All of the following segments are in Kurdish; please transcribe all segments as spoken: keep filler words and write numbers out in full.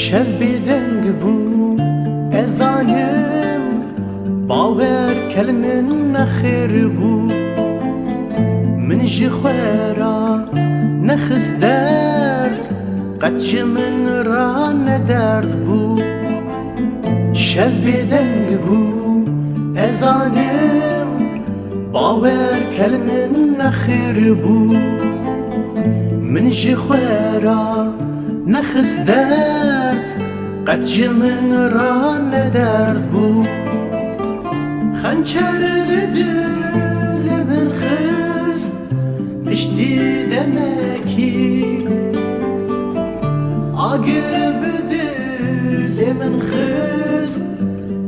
Şev bêdeng bû, ez zanim, bawer kel min nexêr bû. Min ji xwe re nexist derd, qet ji min re ne derd bû. Şev bêdeng bû, ez zanim, bawer kel min nexêr bû. Min ji xwe re nexist derd, qet ji min re ne derd bû. Xençer li dilê min xist, piştî demekî. Agir bi dilê min xist,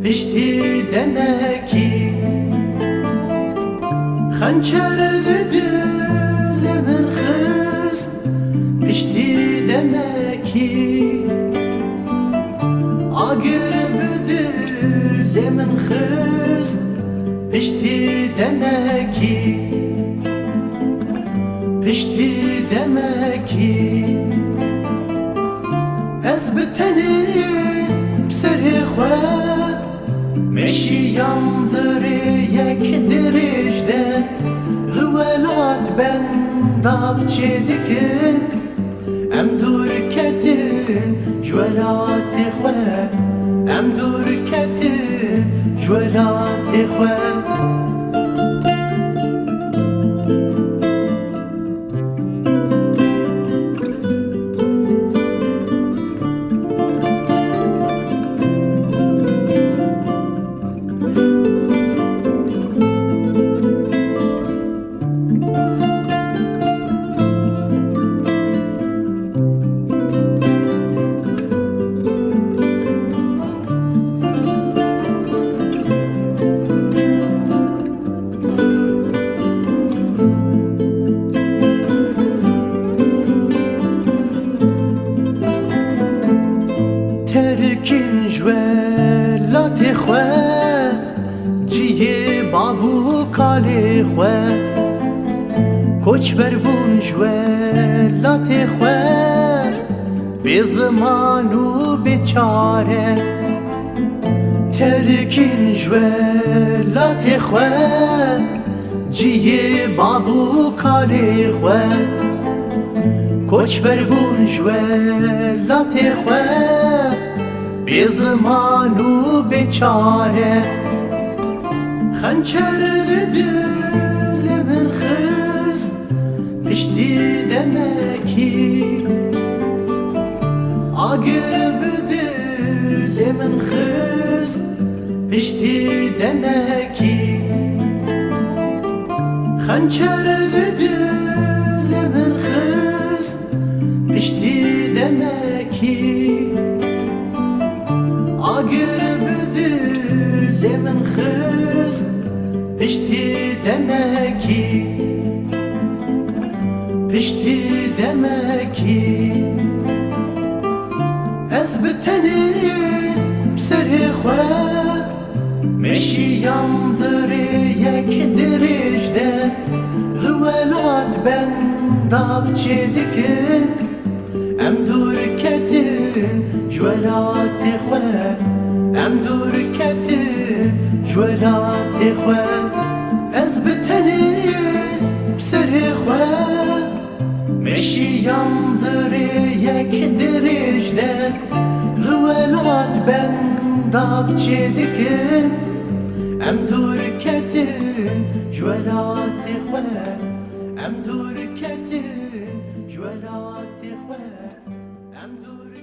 piştî demekî. Xençer li dilê min xist, piştî demekî. Agir bi dilê min xist, piştî demekî. Piştî demekî. Ez bi tenê bi serê xwe meşiyam di rêyek dirêj de, li welat bendav çêdikin. Em dûr ketin ji welatê xwe, em dûr ketin ji welatê xwe. Terkîn ji welatê xwe, cihê bav û kalê xwe. Koçber bûn ji welatê xwe, bê ziman û bê çare. Terkîn ji welatê xwe, cihê bav û kalê xwe. Koçber bûn ji welatê xwe, bê ziman û bê çare. Xençer li dilê min xist, piştî demekî. Agir bi dilê min xist, piştî demekî. Xençer li dilê min xist, piştî demekî. Agir bi dilê min xist, piştî demekî. Piştî demekî. Ez bi tenê bi serê xwe meşiyam di rêyek dirêj de, li welat bendav çêdikin. Em dûr ketin ji welatê xwe, em dûr ketin ji welatê xwe. Ez bi tenê bi serê xwe meşiyam di rêyek dirêj de, li welat bendav çêdikin. Em dûr ketin ji welatê xwe, em dûr ketin ji welatê xwe, em dûr